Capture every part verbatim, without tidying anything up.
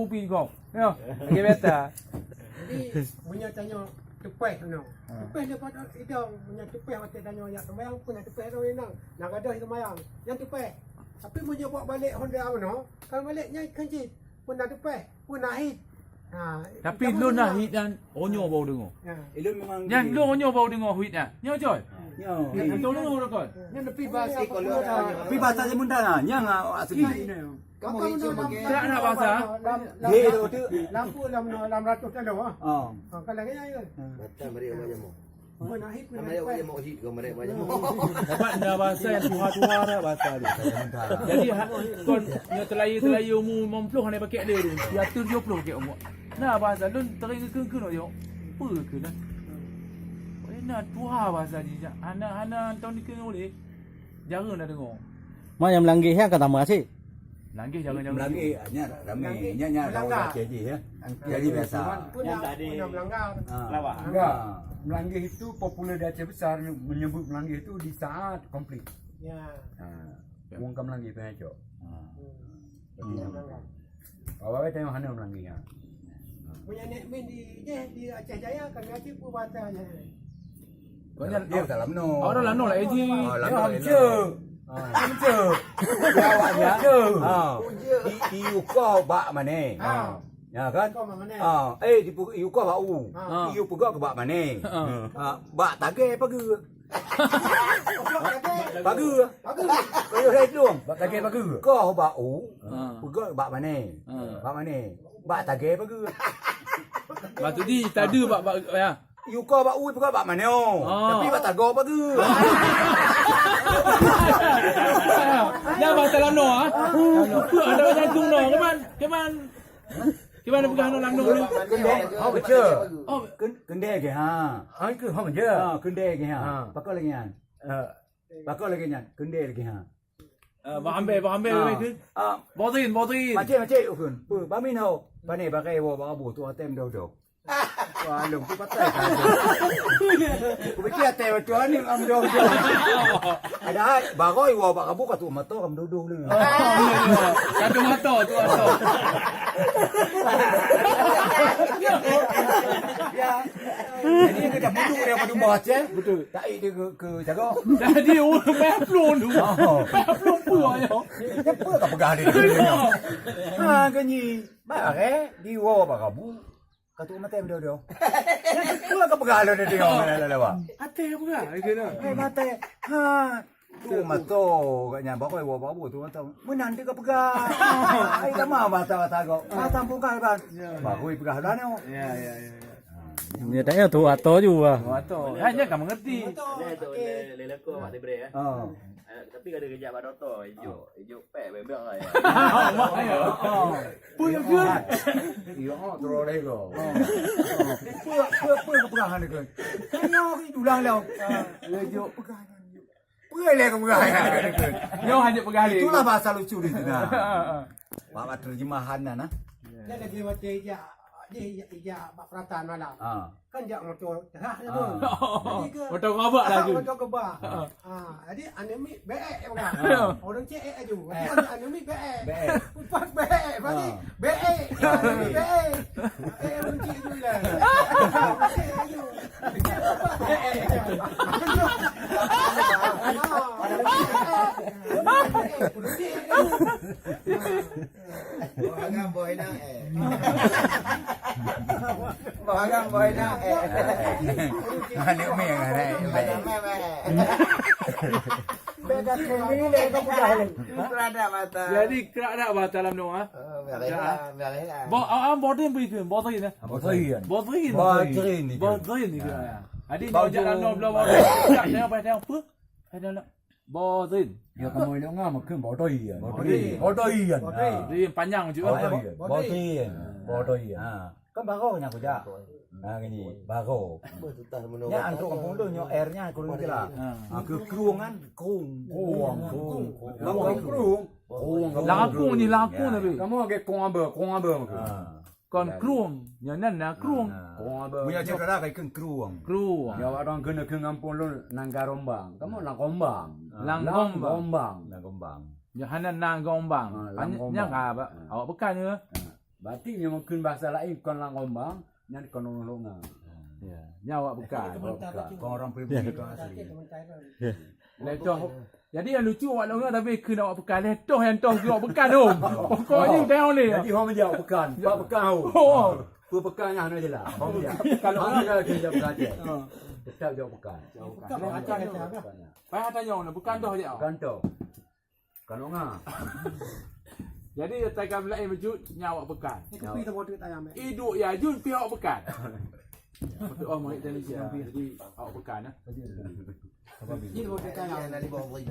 Pi gong. Yo, lagi biasa. Jadi, meunyoe tanyoe teupeh keunoe. Ha. Teupeh daripada idong, meunyoe teupeh watèe tanyoe jak seumayang pun, teupeh dong inong. Nah, gadoh seumayang. Nyan teupeh. Tapi meunyoe bawa balek Honda meunoe, kalau balek nyan kan cit. Pun dah teupeh, pun dah hit. Ha, tapi lôn dah hit dan onyo baru deungoe. Ya. Ilôn memang nyan lôn onyo baru deungoe hit dah. Nyo coy. Nyo. Nyan tolong deungoe. Nyan tapi bahasa, tapi bahasa sementara. Nyan asli. Kamu hijau pakai. Krak nak bahasa? Lam, lam, lampu lam, lam ratus tadi, ah. Oh. Ah, kalau kaya ya. Batal mari awak jamu. Mana hit pun. Mari awak jamu hit, kau mari awak jamu. Dapat dah bahasa yang tuha-tuha dah bahasa tu. Jadi, ha, kon, nyo terlayu-terlayu umur lima puluh hana pakai dia tu. Dia tujuh puluh pakai umur. Nah, bahasa lôn tering ke ke yo. Apa ke dah? Boleh nak tuha bahasa ni. Hana, hana tahun ni ke boleh. Jarang dah dengar. Mak yang melanggih ya kata makasih. Melanggih jangan-jangan. Melanggih, nyan ramé. Nyan, nyan orang Aceh je, ya. Jadi biasa. Pun dah, pun dah melanggar. Ha. Melawak. Enggak. Melanggih itu populer di Aceh Besar, menyebut melanggih itu di saat konflik. Ya. Ha. Wong ka melanggih tu cok. Ha. Hmm. Jadi melanggar. Awak tengok hana melanggih, ha. Punya nek min di, di Aceh Jaya, kami Aceh pun bahasa Aceh. Banyak dia dalam no. Orang lano lah, eh, ji. Oh, lano, lano. Hamce. Ha. Hamce. Awaknya. Hamce. Ha. Di, diukoh bak mana? Ha. Ya kan? Ukoh bak mana? Ha. Eh, di, diukoh bak u. Ha. Diu peugah ke bak mana? Ha. Ha. Bak tagé pageue. Pageue. Pageue. Pageue hai dong. Bak tagé pageue. Koh bak u. Ha. Peugah bak mana? Ha. Bak mana? Bak tagé pageue. Batu di tadu bak, bak, ya. Yuka bak u, bukan bak manoe. Ah. Tapi bak tagoe bagus. Dah bak talano, ah. Ada orang tu no. Keman, keman. Keman peugah no lano ni. Kendai. Oh, betul. Oh, kendai ke ha. Ah, ke ha je. Ha, kendai ke ha. Ha. Pakon lagi nyan. Eh. Pakon lagi nyan. Kendai lagi ha. Eh, bah ambil, bah ambil. Ah. Batin, batin. Macam, macam ukun. Pe, bamin ho. Pane pakai wo bak abu tu atem doh-doh. Wah, lông tu patai ka. Kupikir até beutôi ni ngam dong-dong. Ada hai, baroi wa bak kabu ka tu moto kam duduk ni. Ka tu moto tu moto. Ya. Jadi dia dah mundur daripada rumah Aceh. Betul. Tak dia ke, ke jaga. Jadi orang payah pelung tu. Oh. Payah pelung pun ayo. Siapa ka pegang dia? Ha, kanyi. Bare di wa bak kabu. Ka tu maté beudodo. Peue ka peugah lôn tadi nyoe lewat? Até ka peugah, lagèe na. Eh, maté. Ha. Tu mato kat nyan, bapak ibu, bapak ibu tu mato. Meunan dia ka peugah. Ai, sama mata-mata kau. Mata bukan, Bang. Ya. Baru peugah dah nyoe. Ya, ya, ya, ya. Nyoe tanya tu atau ju, ah. Tu atau. Hanya ka mengerti. Ada tu le, le leko awak diberi, ya. Ha. Eh, tapi kada kejak bak doktor, ijuk, ijuk pek bebek lah ya. Peue ya, Gun? Iya, oh, terus lagi kau. Peue, peue, peue kepeugah ni, Gun? Tanya orang itu lah, lah. Ijuk. Peugah ni, ijuk. Peue lé kepeugah ni, Gun? Nyoe hanya peugah ni. Itulah bahasa lucu di sini. Bak terjemahan dah, nah. Dia lagi mati ijak, dia ijak, ijak bak perasaan malam. Ha. Kan jak moto terah tu. Ha. Jadi ke moto gabak lah tu. Moto gabak. Ha. Ha, jadi aneuk miet beek orang. Ha. Orang cek eh aju. Eh. Kan aneuk miet beek. Beek. Upat beek, bagi. Ha. Beek. Aneuk miet beek. Eh, orang cek tu lah. Orang cek aju. Beek. Orang cek aju. Orang cek aju. Boh agam boh inang eh. Boh agam boh inang eh. Aneuk mie ngan aneuk mie. Aneuk mie, mie. Beda kami ni, kau pedah ni. Krak dak mata. Jadi krak dak mata lam doa. Oh, biarin lah, biarin lah. Boh, ah, ah, boh drin beri ke? Boh drin, eh? Boh drin. Boh drin. Boh drin ni ke? Boh drin ni ke? Ya. Jadi, boh drin. Nak tengok, tengok, apa, tengok apa? Ada nak. Boh drin. Ya, kamu ini ngam, makan boh drin. Boh drin. Boh drin. Boh drin. Ah. Drin panjang juga. Boh drin. Boh drin. Boh drin. Ha. Kan baru nyan kujak. Ha, gini, baru. Nyan antuk kampung tu, nyo airnya kurang jelas. Ha. Ha, ke krueng kan? Krueng. Krueng. Krueng. Krueng. Krueng. Lakung ni, lakung tapi. Kamu agak krueng apa? Krueng apa? Ha. Kon krueng, nyan nan na krueng. Punya cerita dah kai keng krueng. Krueng. Ya, orang kena ke ngampun lôn nanggarombang. Kamu langgombang. Langgombang. Langgombang. Langgombang. Ya, hana nanggombang. Ha, langgombang. Nyang apa? Ha. Awak bukan ke? Ha. Berarti nyang mungkin bahasa lain kon lam Gombang, nyan kon ureueng Longa. Ya, nyan awak Pekan. Awak Pekan. Kon ureueng pribumi, kon asli. Letoh. Jadi nyang lucu awak Longa tapi kheun awak Pekan. Letoh nyang toh awak Pekan tu. Pokoknya dah ni. Jadi hom je awak Pekan. Pak Pekan tu. Oh. Peue Pekan nyang hana jelas. Hom je. Kalau hana jelas kheun awak Pekan. Tetap je awak Pekan. Pekan. Pekan. Payah tanya, Pekan toh je. Pekan toh. Kalau nga. Jadi, taga laén beujeuet nyan awak Pekan. Iduk ya jun pih awak Pekan. Betul, oh, murid Indonesia. Jadi, awak Pekan, eh.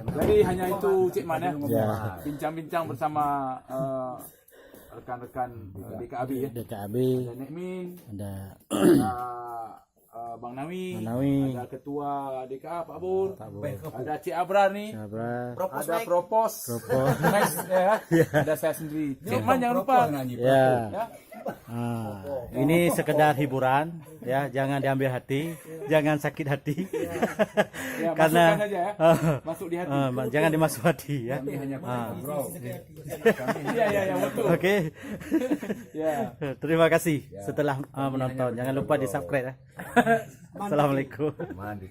Jadi, hanya itu, Cik Man, eh. Ya. Bincang-bincang bersama, eh, rekan-rekan, eh, D K A B, ya. D K A B. Ada Nek Min, ada, ada eh, Bang Nawi, Bang Nawi. Ada Ketua D K A, Pak Bur, Pak Bur. Ada Cik Abrar ni, Cik Abrar. Ada Propos. Propos. Nice, ya. Ya. Ada saya sendiri. Cik Man jangan lupa. Ya. Ya. Ah, ini sekedar hiburan, ya, jangan diambil hati, jangan sakit hati. Ya, karena masukkan saja, ya. Masuk di hati. Ah, jangan dimasuk hati, ya. Kami hanya, ah, bro. Ya, ya, ya, betul. Oke. Ya. Terima kasih setelah, ah, menonton. Jangan lupa di-subscribe, ya. Assalamualaikum. Mandi.